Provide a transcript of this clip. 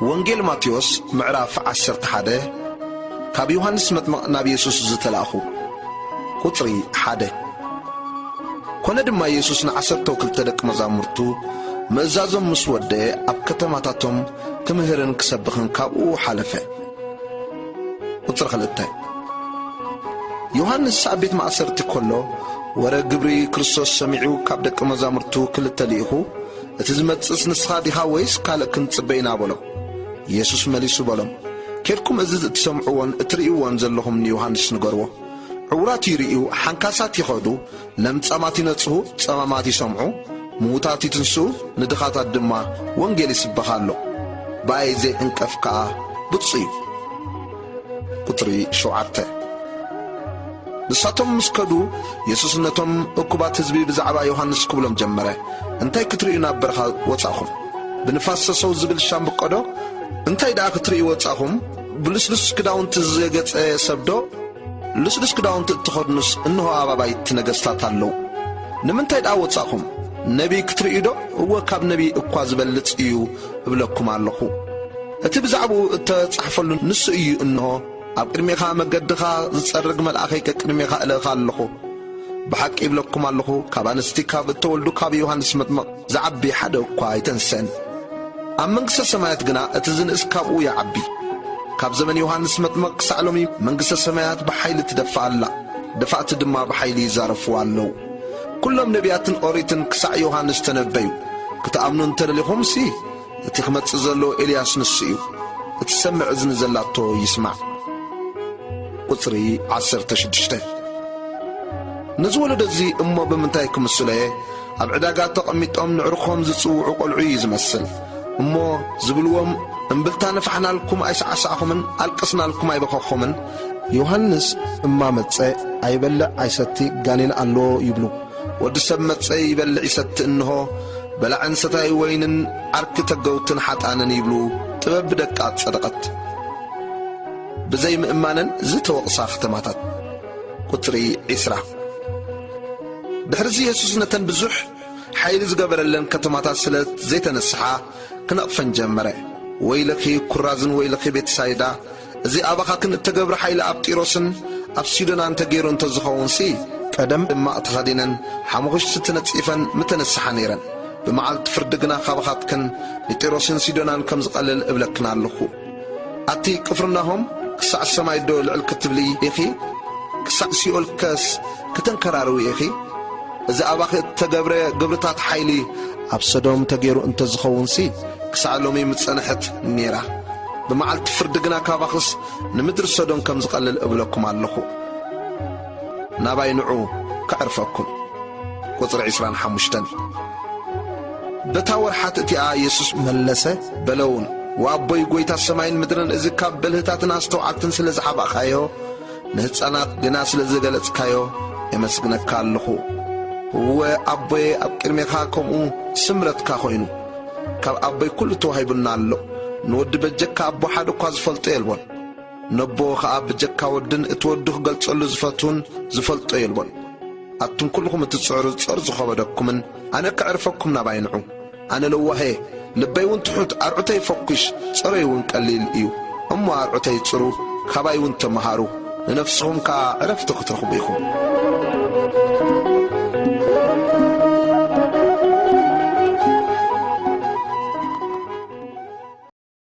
ወንጌል ማቴዎስ ምዕራፍ ዓሰርተ ሓደ። ካብ ዮሃንስ መጥምቕ ናብ የሱስ ዝተላእኹ። ቁጽሪ ሓደ። ኮነ ድማ የሱስ ንዓሰርተው ክልተ ደቂ መዛሙርቱ ምእዛዞም ምስ ወደአ፣ ኣብ ከተማታቶም ክምህርን ክሰብኽን ካብኡ ሓለፈ። ቁጽሪ ክልተ። ዮሃንስ ኣብ ቤት ማእሰርቲ ከሎ፣ ወረ ግብሪ ክርስቶስ ሰሚዑ ካብ ደቂ መዛሙርቱ ክልተ ልኢኹ፣ "እቲ ዝመጽእስ ንስኻ ዲኻ ወይስ ካልእ ክንጽበ ኢና?" በሎ። የሱስ መሊሱ በሎም፣ "ኬድኩም እዚ እትሰምዕዎን እትርእይዎን ዘለኹም ንዮሃንስ ንገርዎ። ዕዉራት ይርእዩ፣ ሓንካሳት ይኸዱ፣ ለምጻማት ይነጽሁ፣ ጸማማት ይሰምዑ፣ ምዉታት ይትንስኡ፣ ንድኻታት ድማ ወንጌል ይስበኽ ኣሎ። ብኣይ ዘይዕንቀፍ ከኣ ብጹእ እዩ።" ቁጽሪ ሸውዓተ። ንሳቶም ምስ ከዱ፣ የሱስ ነቶም እኩባት ህዝቢ ብዛዕባ ዮሃንስ ክብሎም ጀመረ፣ "እንታይ ክትርእዩ ናብ በረኻ ወጻእኹም? ብንፋስ ሰሰው ዝብል ሻምብቆዶ? እንታይ ደኣ ክትርእዩ ወጻእኹም? ብልስሉስ ክዳውንቲ ዝገጸ ሰብዶ? ልስሉስ ክዳውንቲ እትኸድኑስ፣ እንሆ፣ ኣብ ኣባይቲ ነገስታት ኣለዉ። ንምንታይ ደኣ ወጻእኹም? ነቢይ ክትርእዩ ዶ? እወ፣ ካብ ነቢይ እኳ ዝበልጽ እዩ እብለኩም ኣለኹ። እቲ ብዛዕባኡ እተጻሕፈሉ ንሱ እዩ፣ እንሆ፣ ኣብ ቅድሜኻ መገድኻ ዝጸርግ መልኣኸይ ቀቅድሜኻ እልእኻ ኣለኹ። ብሓቂ ይብለኩም ኣለኹ፣ ካብ ኣንስቲ ካብ እተወልዱ ካብ ዮሃንስ መጥምቕ ዝዓቢ ሓደ እኳ ኣይተንስአን። ኣብ መንግስተ ሰማያት ግና እቲ ዝንእስ ካብኡ ይዓቢ። ካብ ዘመን ዮሃንስ መጥምቕ ክሳዕ ሎሚ መንግስተ ሰማያት ብሓይሊ ትደፍእ ኣላ፣ ደፋእቲ ድማ ብሓይሊ ይዛረፉዋ ኣለዉ። ኩሎም ነቢያትን ኦሪትን ክሳዕ ዮሃንስ ተነበዩ። ክትኣምኑ እንተ ደሊኹምሲ፣ እቲ ክመጽእ ዘሎ ኤልያስ ንሱ እዩ። እቲ ዝሰምዕ እዝኒ ዘላቶ ይስማዕ።" ቁጽሪ ዓሰርተ ሽዱሽተ። ነዚ ወለዶ እዚ እሞ ብምንታይ ክምስሎ እየ? ኣብ ዕዳጋ ተቐሚጦም ንዕርኾም ዝጽውዑ ቈልዑ እዩ ዝመስል። እሞ ዝብልዎም፣ "እምብልታ ነፋሕናልኩም ኣይሰዕሳዕኹምን፣ ኣልቀስናልኩም ኣይበኸኹምን?" ዮሃንስ እማ መጸ፣ ኣይበልዕ ኣይሰቲ፣ ጋኔን ኣለዎ ይብሉ። "ወዲ ሰብ መጸ ይበልዕ ይሰቲ፣ እንሆ፣ በላዕን ሰታይ ወይንን ዓርኪ ተገውትን ሓጣንን" ይብሉ። ጥበብ ብደቃ ጸደቐት። ብዘይ ምእማነን ዝተወቕሳ ከተማታት። ቁጽሪ ዒስራ። ድሕርዚ የሱስ ነተን ብዙሕ ሓይሊ ዝገበረለን ከተማታት ስለ ዘይተነስሓ ክነቕፈን ጀመረ። "ወይለኺ ኩራዝን ወይለኺ ቤትሳይዳ፣ እዚ ኣባኻክን እተገብረ ሓይሊ ኣብ ጢሮስን ኣብ ሲዶናን ተገይሩ እንተ ዝኸውንሲ፣ ቀደም ድማ ተኸዲነን ሓሙኽሽቲ ተነጺፈን ምተነስሓ ነይረን። ብመዓልቲ ፍርዲ ግና ካባኻትክን ንጢሮስን ሲዶናን ከም ዝቐልል እብለክን ኣለኹ። ኣቲ ቅፍርናሆም፣ ክሳዕ ሰማይ ዶ ልዕል ክትብሊ ኢኺ? ክሳዕ ሲኦልከስ ክተንከራርዊ ኢኺ? እዚ ኣባኺ እተገብረ ግብርታት ሓይሊ ኣብ ሰዶም ተገይሩ እንተ ዝኸውንሲ፣ ክሳዕ ሎሚ ምጸንሐት ነይራ። ብመዓልቲ ፍርዲ ግና ካባኽስ ንምድሪ ሰዶም ከም ዝቐልል እብለኩም ኣለኹ። ናባይ ንዑ፣ ከዕርፈኩም።" ቁጽሪ ዒስራን ሓሙሽተን። በታ ወርሓት እቲኣ የሱስ መለሰ፣ በለውን፣ "ወኣቦይ፣ ጐይታ ሰማይን ምድርን፣ እዚ ካብ ብልህታትን ኣስተውዓልትን ስለ ዝሓባእካዮ፣ ንህጻናት ግና ስለ ዝገለጽካዮ፣ የመስግነካ ኣለኹ። እወ፣ ኣቦየ፣ ኣብ ቅድሜኻ ከምኡ ስምረትካ ኾይኑ። ካብ ኣቦይ ኩሉ ተዋሂቡና ኣሎ። ንወዲ በጀካ ኣቦ ሓደ እኳ ዝፈልጦ የልቦን። ነቦ ኸኣ ብጀካ ወድን እቲ ወዱ ክገልጸሉ ዝፈትውን ዝፈልጦ የልቦን። ኣቱም ኩልኹም እትጽዕሩ ጾር ዝኸበደኩምን፣ ኣነ ከዕርፈኩም ናባይ ንዑ። ኣነ ለዋህ እየ፣ ልበይ እውን ትሑት፣ ኣርዑተይ ፈኲሽ፣ ጾረይ እውን ቀሊል እዩ። እሞ ኣርዑተይ ጽሩ፣ ካባይ እውን ተመሃሩ፣ ንነፍስኹም ከኣ ዕረፍቲ ክትረኽቡ ኢኹም።